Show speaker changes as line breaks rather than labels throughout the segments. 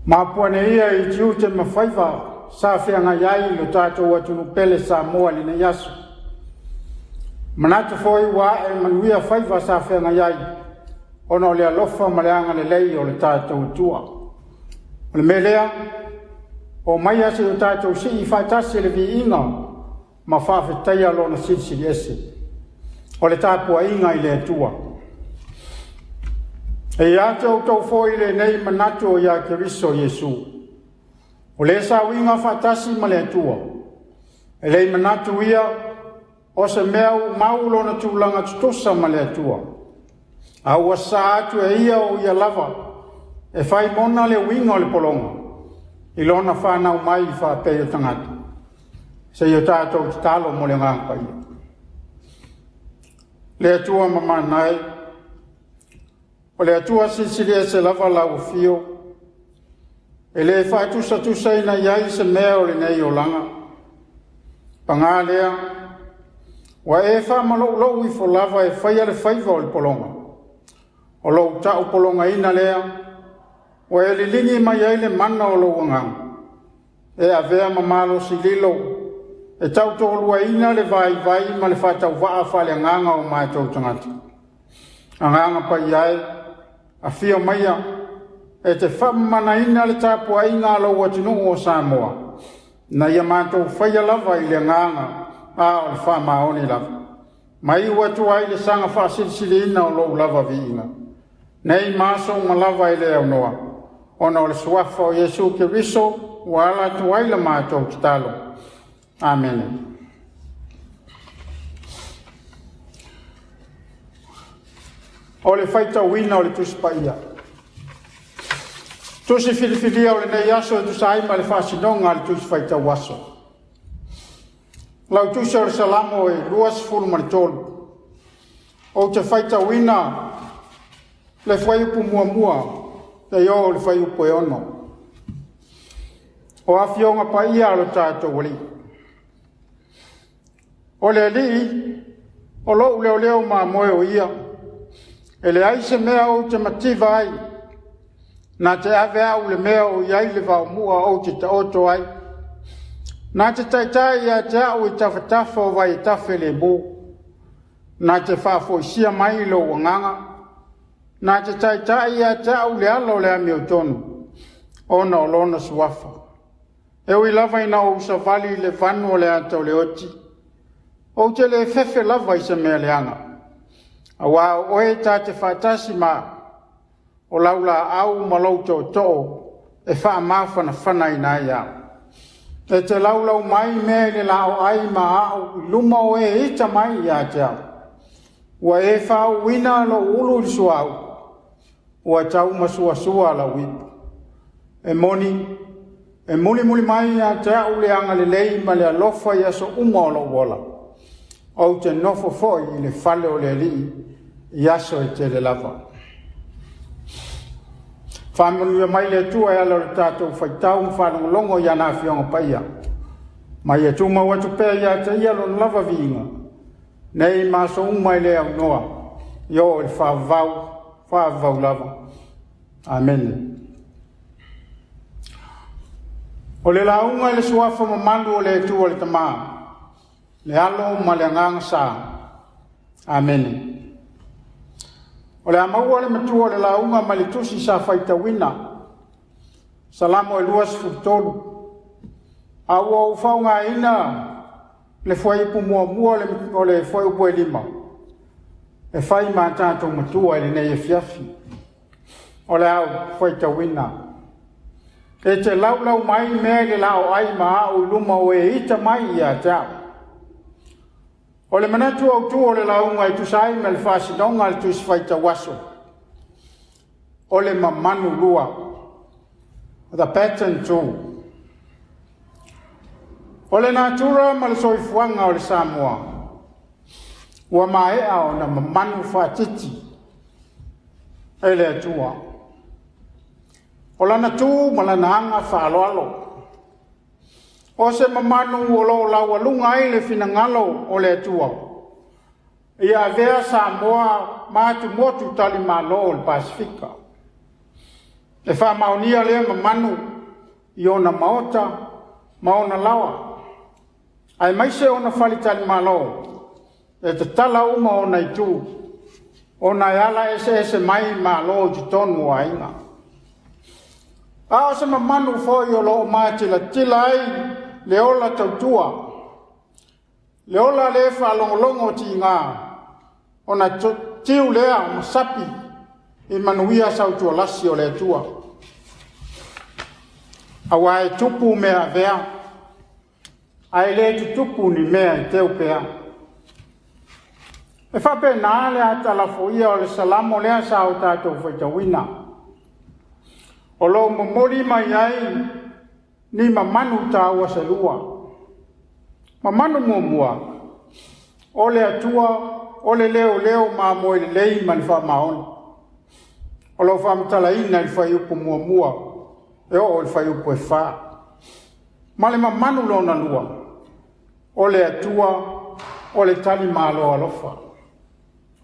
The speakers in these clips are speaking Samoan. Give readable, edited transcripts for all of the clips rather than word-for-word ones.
Mapu ane ia i tiute ma faiva sa feagai ai lo tatou atunuu pele Samoa i lenei aso. Manatu foi ua ae manuia faiva sa feagai ai ona o le alofa ma le agalelei o le tatou Atua. O le mea lea, o maia se i o tatou sii faatasi le viiga ma faafetaia lona silisili ese. O le tapuaiga i le Atua. E ia te outou foi lenei manatu o ia Keriso Iesu. O le sauiga faatasi ma le Atua. E lei manatu ia o se mea ua mau lona tulaga tutusa ma le Atua. A ua sa atu e ia o ia lava e fai mona le uiga o le pologa i lona whanau mai i whaapei o tagata. Se i o tātou tatalo mo le agaga paia. Le Atua mamana e, o le Atua silisili ese lava lau afio, e le faatusatusaina i ai se mea o lenei olaga. Paga lea, ua e faamaloulou ifo lava e faia le faiva o le pologa. O lou taupologaina lea, ua e liligi mai ai le mana o lou agaga, e avea ma malosi lilo, e tautoluaina le vaivai ma le faatauvaa faaleagaga o matou tagata. Agaga paia e, afio maia, e te faamamanaina le tapuaiga a lou atunuu o Samoa, na ia matou faia lava i le agaga a o le faamaoni lava. Mai iu atu ai le saga faasilisiliina o lou lava viiga. Nei ma aso uma lava e le aunoa, ona o le suafa o Iesu Keriso ua ala atu ai la matou tatalo. Amene. O le faitauina o le Tusi Paia. Tusi filifilia o lenei aso e tusa ai ma le faasinoga a le Tusi Faitau Aso. Lau tusi o le Salamo e 23. Ou te faitauina le fuaiupu muamua seia oo i le fuaiupu e 6. O afioga paia a lo tatou Alii. O le Alii, o lou leoleo mamoe o ia, e leai se mea ou te mativa ai, na te ave au i le mea o i ai le vaomua ou te taoto ai. Na te taitai ia te au i tafatafa o vai e tafe lemu. Na te faafoisia mai lou agaga. Na te taitai ia te au i le ala o le amiotonu, ona o lona suafa. E ui lava ina ou savali i le vanu o le ata o le oti, ou te le fefe lava i se mea leaga, aua o oe ta te faatasi ma au, o lau laau ma lou tootoo e faamafanafanaina ai au. E te laulau mai mea i le laoai ma au i luma o e ita mai ia te au. Ua e faauuina lou ulu i le suauu, ua taumasuasua lau ipu. E moni, e mulimuli mai ia te au le agalelei ma le alofa i aso uma o lou ola. Ou te nofo foi i le fale o le Alii i aso e tele lava. Faamanuia mai le Atua e ala o le tatou faitau ma faalogologo i ana afioga paia. Ma ia tumau atu pea ia te ia lona lava viiga, nei ma aso uma e le aunoa, i oo i le faavavau, faavavau lava. Amene. O le lauga i le suafa mamalu o le Atua le Tama, le Alo ma le Agaga Sa. Amene. O le a maua le matua o le lauga mai le tusi sa faitauina, Salamo e 23, a ua ou faaaogaina le fuaiupu muamua o le fuaiupu e 5 e fai ma tatou matua i lenei afiafi. O le a ou faitauina. E te laulau mai mea i le laoai ma au i luma o e ita mai ia te au. O le manatu autu o le lauga e tusa ai ma le faasinoga a le Tusi Faitau Aso, o le mamanu lua, the pattern two. O le natura ma le soifuaga o le Samoa, ua maea ona mamanu faatiti e le Atua. O lana tu ma lana aga faaaloalo. O se mamanu o lo o laualuga ai le finagalo o le Atua, ia avea Samoa ma atumotu talimalo o le Pasefika. E faamaonia lea mamanu i ona maota ma ona laoa, aemaise ona faletalimalo e tatala uma ona itu, ona e ala eseese mai malo i totonu o aiga. A o se mamanu foi o lo o matilatila ai le ola tautua, le ola le faalogologo tiga, ona tiu lea ma sapi i manuia sautualasi o le Atua. Aua e tupu mea avea, ae le tutupu ni mea e teu pea. E faapena le atalafoia o le salamo lea sa o tatou faitauina. O lo o momoli mai ai ni mamanu taua se lua. Mamanu muamua, o le Atua o le leoleo mamoe lelei ma le faamaoni. O lo o faamatalaina i le fuaiupu 1 e oo i le fuaiupu 4. Ma le mamanu lona lua, o le Atua o le talimalo alofa.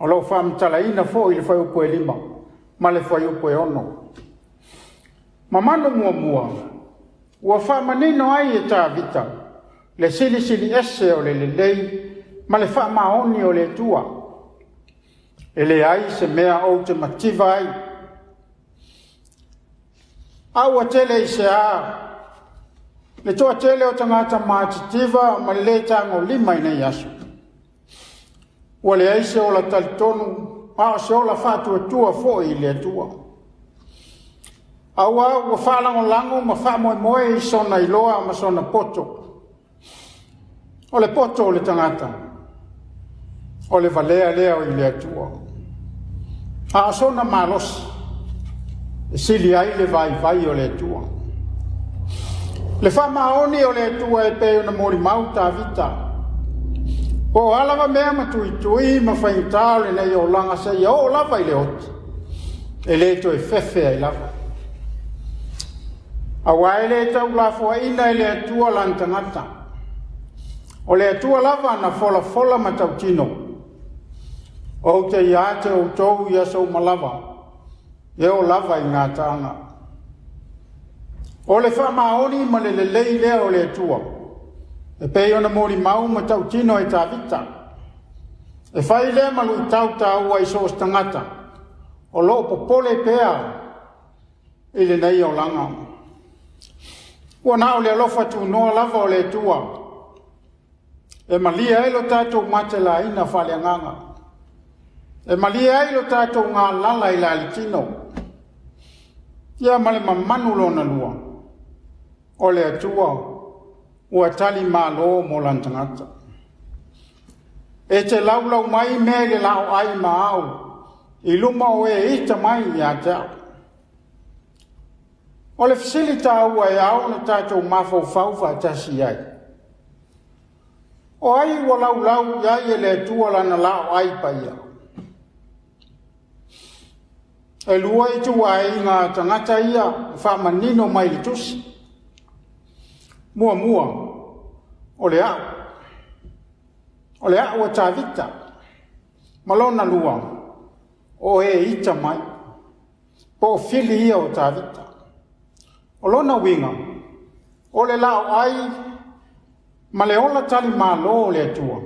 O lo o faamatalaina foi i le fuaiupu 5 ma le fuaiupu 6. Mamanu muamua, ua faamanino ai e Tavita le silisili ese o le lelei ma le faamaoni o le Atua. E leai se mea ou te mativa ai. A ua tele i se a le toatele o tagata matitiva ma le le tagolima i nei aso. Ua leai se ola talitonu, a o se ola faatuatua foi i le Atua. Aua ua faalagolago ma faamoemoe i sona iloa ma sona poto. O le poto o le tagata, o le valea lea i le Atua. A o sona malosi, e sili ai le vaivai o le Atua. Le faamaoni o le Atua e pei ona molimau Tavita. Po o a lava mea ma tuitui ma faigata o lenei olaga seia oo lava i le oti, e le toe fefe ai lava. Aua e le taulafoaiina e le Atua lana tagata. O le Atua lava na folafola ma tautino, ou te ia te outou i aso uma lava, e oo lava i gataaga. O le faamaoni ma le lelei lea o le Atua, e pei ona molimau ma tautino e Tavita. E fai lea ma luitau taua i so o se tagata, o lo o popole pea i lenei olaga. Ua na o le alofa tunoa lava o le Atua, e malie ai lo tatou matelaina faaleagaga, e malie ai lo tatou galala i le aletino, ia ma le mamanu lona lua, o le Atua ua tali malo mo lana tagata. E te laulau mai mea i le laoai ma au, i luma o e ita mai ia te au. O le fesili taua e ao ona tatou mafaufau faatasi ai. O ai ua laulau i ai e le Atua lana laoai paia? E lua ituaiga tagata ia faamanino mai le tusi. Muamua, o le au. O le au a Tavita. Ma lona lua, o e ita mai. Po o fili ia o Tavita. O lona uiga, o le laoai ma le ola talimalo o le Atua,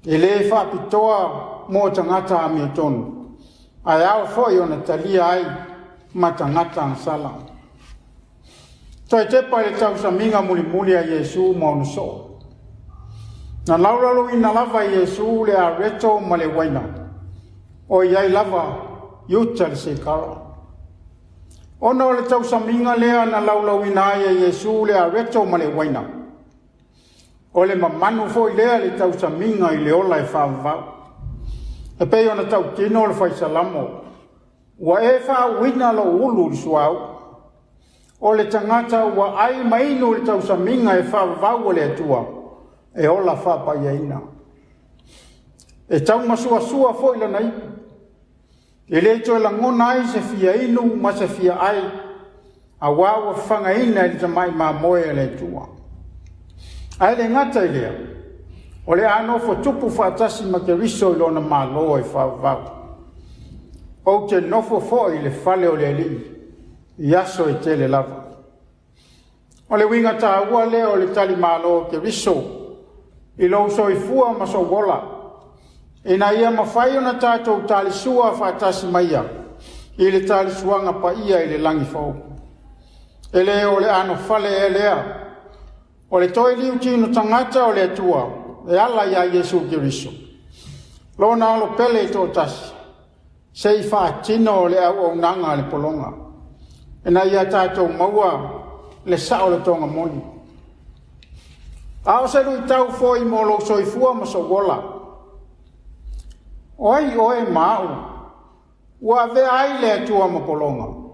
e le faapitoa mo tagata amiotonu, ae ao foi ona talia ai ma tagata agasala. Toe tepa i le tausamiga mulimuli a Iesu ma ona soo. Na laulauina lava e Iesu le areto ma le uaina, o i ai lava i uta le seikara. Ona o le tausamiga lea na laulauina ai e Iesu le areto ma le uaina, o le mamanu foi lea le tausamiga i le ola e faavavau. E pei ona tautino le fai salamo, ua e faauuina lou ulu i le suauu. O le tagata ua ai ma inu i le tausamiga e faavavau a le Atua, e ola faapaiaina. E taumasuasua foi lana ipu. E le toe lagona ai se fia inu ma se fia ai, aua ua fafagaina i le tamai mamoe a le Atua. Ae le gata i lea, o le a nofo tupu faatasi ma Keriso i lona malo e faavavau. Ou te nofo foi i le fale o le Alii, i aso e tele lava. O le uiga taua lea o le talimalo o Keriso i lou soifua ma sou ola, ina ia mafai ona tatou talisua faatasi ma ia i le talisuaga paia i le lagi fou. E le o le anofale ea lea, o le toe liutino tagata o le Atua e ala ia Iesu Keriso, lona alo pele e toatasi, se i faatino le auaunaga a le pologa, ina ia tatou maua le saolotoga moni. A o se luitau foi mo lou soifua ma sou ola. O ai oe ma a'u ua avea ai le Atua ma pologa?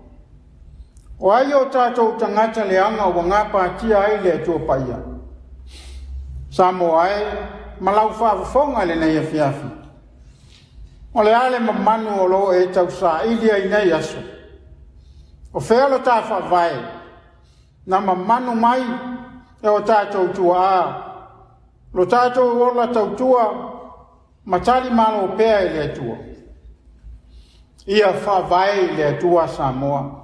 O ai o tatou tagata leaga ua gapatia ai le Atua Paia? Samoa e ma lau faafofoga i lenei afiafi, o le a le mamanu o lo o e tausaili ai nei aso? O fea lo ta faavae na mamanu mai e o tatou tuaa, lo tatou ola tautua ma talimalo pea i le Atua? Ia faavae i le Atua Samoa.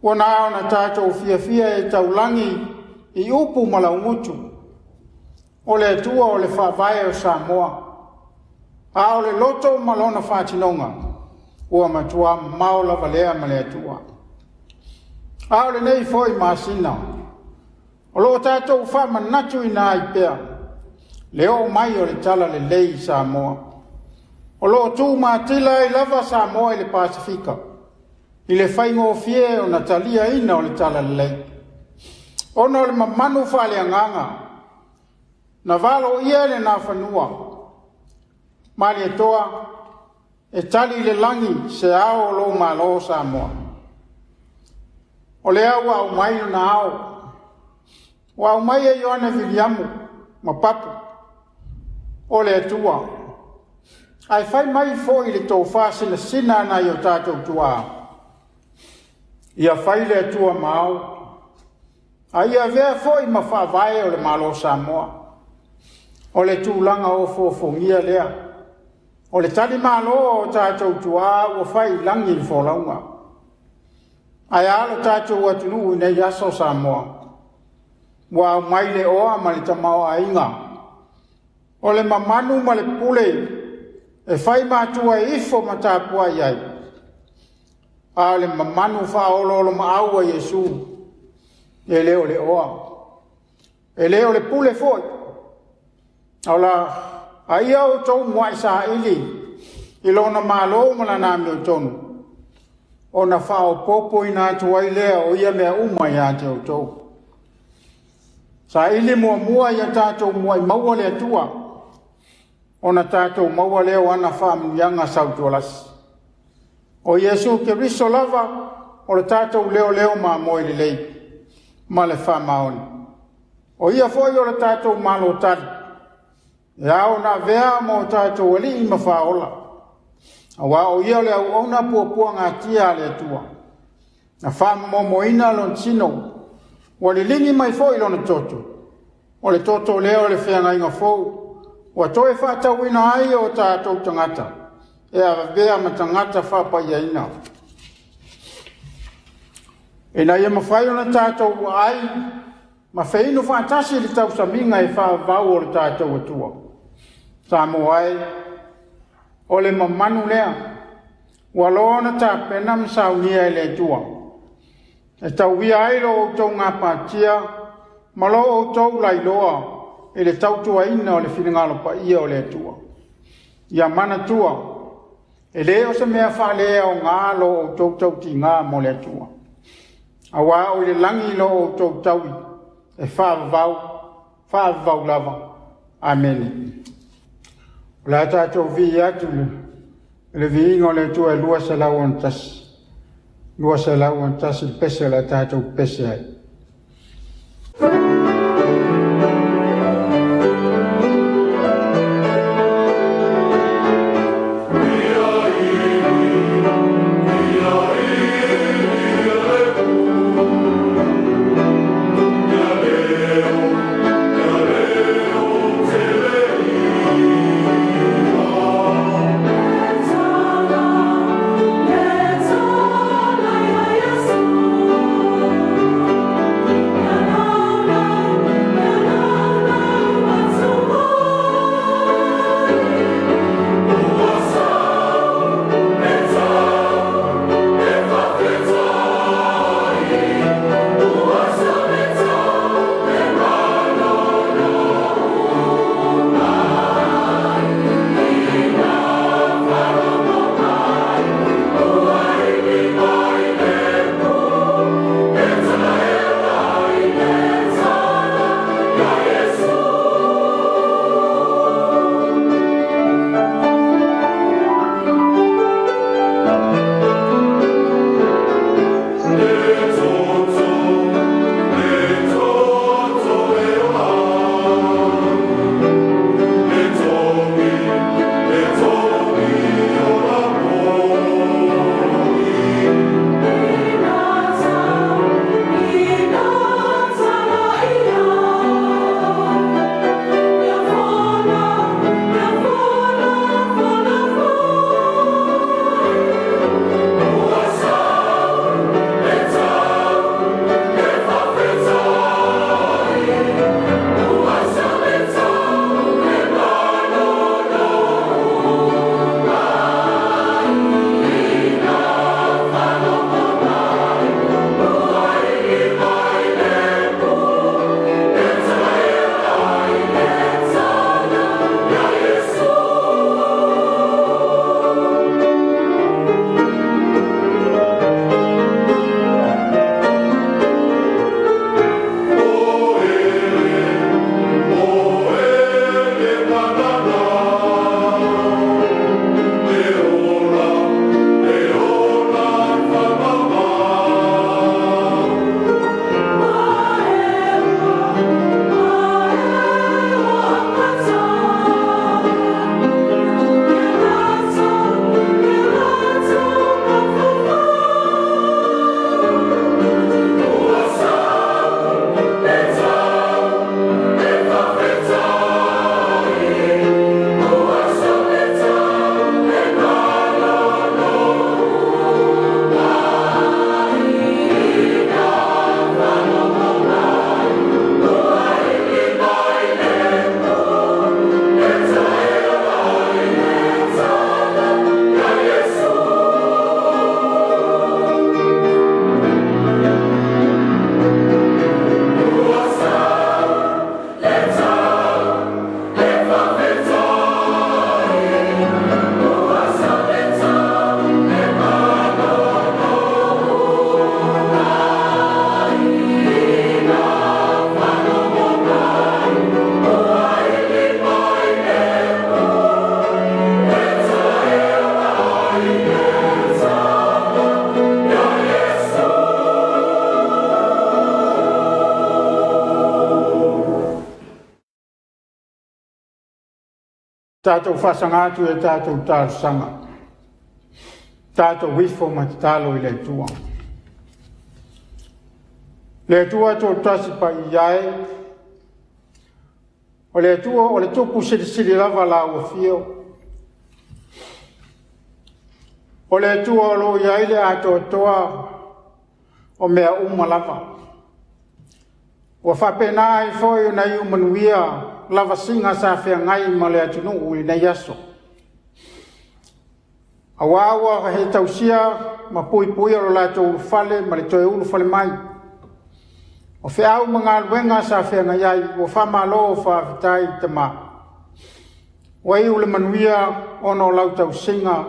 Ua na ona tatou fiafia e taulagi i upu ma laugutu, o le Atua o le faavae o Samoa, a o le loto ma lona faatinoga, ua matua mamao lava lea ma le Atua. A o lenei foi masina, o lo o tatou faamanatuina ai pea le oo mai o le talalelei i Samoa. O lo o tumatila ai lava Samoa i le Pasefika i le faigofie ona taliaina o le talalelei, ona o le mamanu faaleagaga na valoia le Nafanua Malietoa e tali i le lagi se ao o lou Malo Samoa. O lea ua aumai lona ao, ua aumai e Ioane Viliamu ma Papu o le Atua, ae fai mai foi le tofa sinasina a nai o tatou tuaa, ia fai le Atua ma ao, a ia avea foi ma faavae o le Malo o Samoa. O le tulaga ofoofogia lea, o le talimalo o tatou tuaa ua fai i lagi le folauga. Ae a lo tatou atunuu i nei aso Samoa, ua aumai le oa ma le tamaoaiga, o le mamanu ma le pule e fai matua e ifo ma tapuai ai, a o le mamanu faaoloolomaau a Iesu, e le o le oa, e le o le pule foi, a ia outou muai saili i lona malo ma lana amiotonu, ona faaopoopoina atu ai lea o ia mea uma ia te outou. Saili muamua ia tatou muai maua le Atua, ona tatou maua lea o ana faamanuiaga sautualasi. O Iesu Keriso lava o le tatou leoleo mamoe lelei ma le faamaoni. O ia foi o le tatou malo tali, e ao ona avea ma o tatou alii ma faaola, aua o ia o le auauna puapuagatia a le Atua, na faamomoina lona tino, ua liligi mai foi lona toto, o le toto lea o le feagaiga fou, ua toe faatauina ai o tatou tagata, e avea ma tagata faapaiaina. Ina ia mafai ona tatou aai ma feinu faatasi le tausamiga e faavavau o le tatou Atua. Samoa e, o le mamanu lea, ua loa ona tapena ma saunia e le Atua, e tauia ai lo outou gapatia ma lo outou lailoa i le tautuaina o le finagalo paia o le Atua. Ia manatua, e le o se mea faaleaoga lo outou tautiga mo le Atua, aua o i le lagi lo outou taui e faavavau, faavavau lava. Amene. O le a tatou vii atu le viiga o le Atua e 261. 261 le pese o le a tatou pese ai. Tatou faasaga atu i a tatou talosaga, tatou ifo ma tatalo i le Atua. Le Atua Toatasi Paia e, o le Atua o le Tupu Silisili lava lau Afio, o le Atua o lo o i ai le atoatoa o mea uma lava. Ua faapena ai foi ona iu manuia lavasiga sa feagai ma le atunuu i lenei aso. Aua ua e tausia ma puipuia lo latou ulufale ma le toe ulufale mai. O feau ma galuega sa feagai ai, ua faamalo faafetai Tama. Ua iu le manuia ona o lau tausiga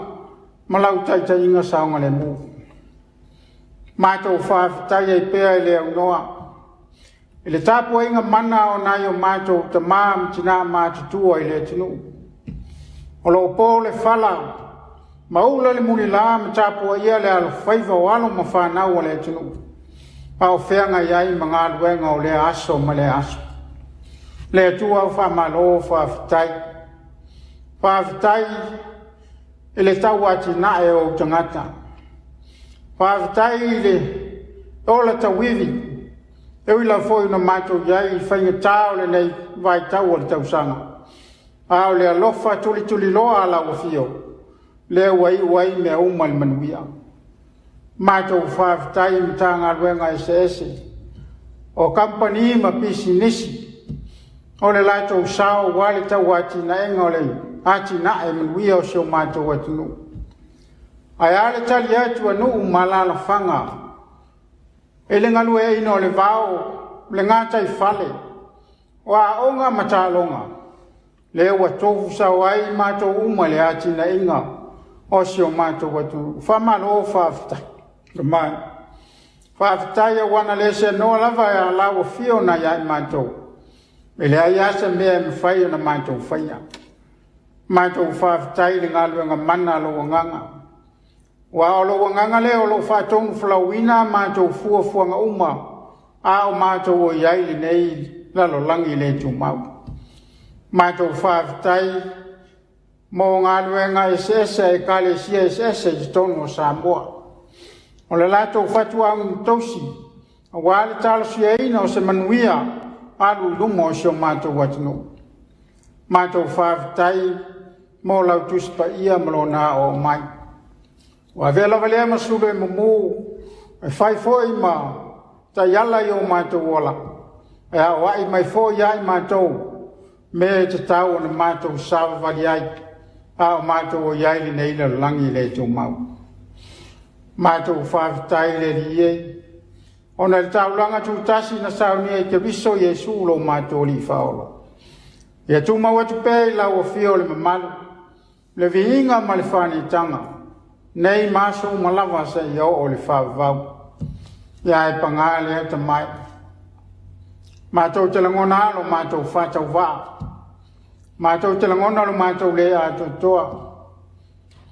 ma lau taitaiga saogalemu. Matou faafetai ai pea i le aunoa i le tapuaiga mana o nai o matou tama ma tina matutua i le atunuu. O lo o po le fala ma ula le mulila ma tapuaia le alofaiva o alo ma fanau a le atunuu, a o feagai ai ma galuega o lea aso ma lea aso. Le Atua ua faamalo faafetai. Faafetai i le tauatinae o ou tagata. Faafetai i le ola tauivi, e ui lava foi ina matou i ai i faigata o lenei vaitau o le tausaga, a o le alofa tulituliloa a lau Afio, lea ua iu ai mea uma i le manuia. Matou faafetai i Matagaluega eseese o kamupani ma pisinisi, o le latou sao aua le tauatinaega o le atinae manuia o si o matou atunuu. Ae a le tali atu a nuu ma alaalafaga i le galueaiina o le vao, le gataifale, o aoga ma taaloga, lea ua tofu sao ai matou uma i le atinaeina o si o matou atunuu. Faamalo faafetai. Faafetai aua na le seanoa lava e lau afio nai ai matou, e leai lava se mea e mafai ona matou faia. Matou faafetai i le galuega mana a lou agaga, aua o lou agaga lea o lo o faatonufolauina a matou fuafuaga uma, a o matou o i ai i lenei lalolagi le tumau. Matou faafetai mo galuega eseese a Ekalesia eseese i totonu o Samoa. O le latou fatuagia tausi aua le talosiaina o se manuia alu i luma o si o matou atunuu. Matou faafetai mo lau Tusi Paia ma lona aoao mai. Ua avea lava lea ma sulu e mumu e fai foi ma taiala i o matou ola, e aoai mai foi ia i matou mea e tatau ona matou savavali ai, a o matou o i ai i lenei lalolagi le tumau. Matou faafetai i le Alii e, ona i le taulaga tutasi na saunia i Keriso Iesu lo matou Alii Faaola. Ia tumau atu pea i lau afio o le mamalu, le viiga ma le faanitaga, nei ma aso uma lava seia oo i le faavavau. Ia e paga lea tamai, matou te lagona lo matou faatauvaa, matou te lagona lo matou le atoatoa,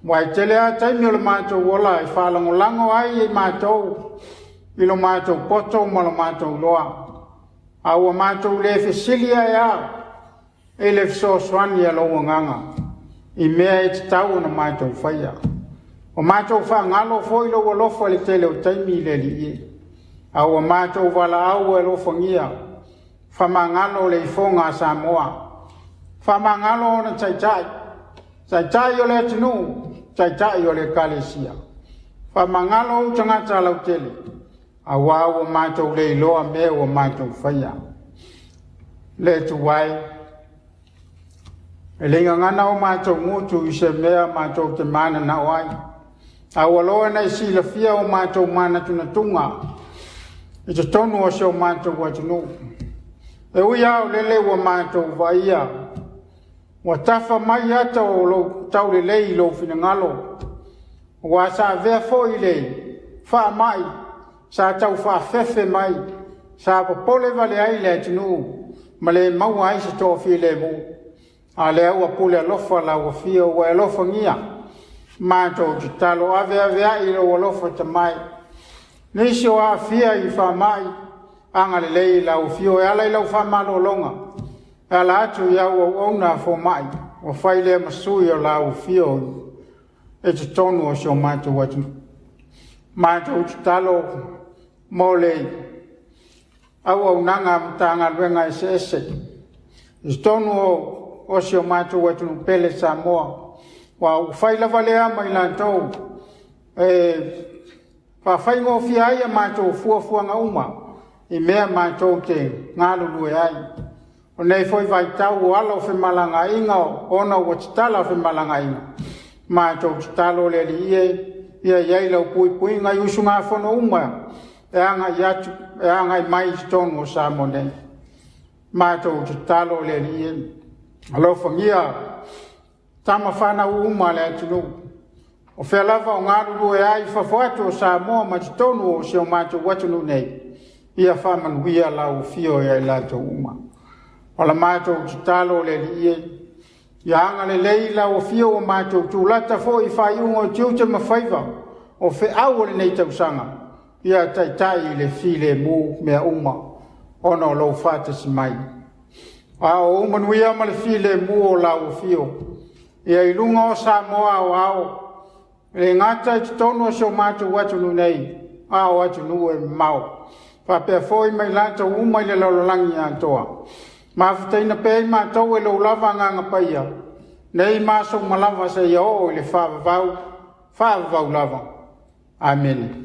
ua e tele lava taimi o le matou ola e faalagolago ai i matou i lo matou poto ma lo matou loa, a ua matou le fesili ae a i le fesoasoani a lou agaga i mea e tatau ona matou faia. O matou faagalo foi lou alofa i le tele o taimi i le Alii e, a ua matou valaau e alofagia, faamagalo le ifoga a Samoa, faamagalo ona taitai, taitai o le atunuu, taitai o le Ekalesia, faamagalo ou tagata lautele, aua ua matou le iloa mea ua matou faia. Le Atua e, e le gagana o matou gutu i se mea matou te mananao ai, a ua loa ona e silafia o matou manatunatuga i totonu o si o matou atunuu. E ui lava o lele ua matou vaaia, ua tafa mai ata o lou taulelei i lou finagalo, ua sa avea foi le faamai sa tau faafefe mai, sa popole vale ai le atunuu ma le maua ai se toafilemu. A lea ua pule alofa lau afio ua e alofagia matou tatalo aveaveai i lou alofa tamai. Nisi o aafia i faamai, agalelei i lau afio e ala i lau faamalologa, e ala atu i au auauna a fomai. Ua fai lea ma sui o lau afio i totonu o si o matou atunuu. Matou tatalo mo le auaunaga a Matagaluega eseese i totonu o si o matou atunuu pele Samoa, aua ua fai lava lea ma i latou e faafaigofie ai a matou fuafuaga uma i mea matou te galulue ai. O lenei foi vaitau o ala o femalagaaiga ona ua tatala femalagaaiga, matou tatalo le Alii e, ia i ai lau puipuiga i usugafono uma e agai atu e agai mai i totonu o Samoa nei. Matou tatalo le Alii e, alofagia tama fanau uma a le atunuu, o fea lava o galulue ai i fafo atu o Samoa ma totonu o si o matou atunuu nei, ia faamanuia lau afio ia i latou uma. O la matou tatalo le Alii e, ia agalelei lau afio ua matou tulata foi i faaiuga o tiute ma faiva o feau o lenei tausaga, ia taitai i le filemu mea uma ona o lou faatasi mai. A o ou manuia ma le filemu o lau afio, ia i luga o Samoa aoao, e le gata i totonu o si o matou atunuu nei, a o atunuu e mamao, faapea foi ma i latou uma i le lalolagi atoa. Mafutaina pea i matou e lou lava Agaga Paia, nei ma aso uma lava seia oo i le faavavau, faavavau lava. Amene.